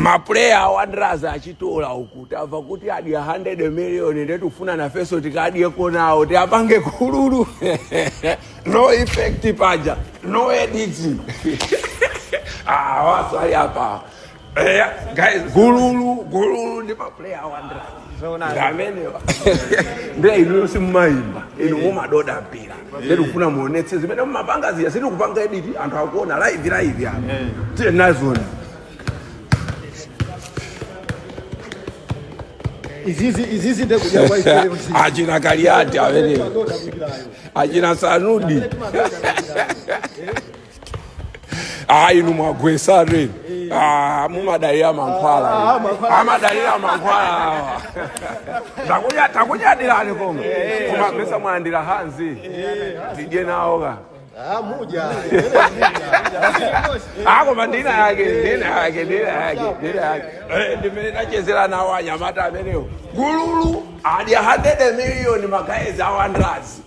Mapuleya a Wanderers achitola uku, tamva kuti adya 100 million, nde tikufuna nafenso tikadyeko nawo, tiapange kululu. No effect paja, no edit. Ah, wasali apa. Guys, gululu gululu ndi mapuleya a Wanderers. Zoonadi. Ngamenewa. Nde inuyo simumayimba, inu mumadoda mpira, nde tikufuna muonetse zimene mumapanga zija. Sitikupanga edit, anthu akuona live live apa. Tiye nazoni. Izizi ndekudya kwa ifeyo. Achina Kaliati amenewa. Madoda kuikirayo. Achina Sanudi. Timadoda kuikirayo. Ah, inu mwagwesatu inu. Ah, mumadalira mankhwala. Ah, mankhwala. Amadalira mankhwala awa. Takunya takunyadirani, koma mesa mwalandira hanzi, tidye nawo ka. Ah, muja. Ah, koma ndina yake, ndina yake, ndina yake, ndina yake. Ndimene tachezera nawo anyamata amenewo, gululu adya 100 million, ma guys a Wanderers.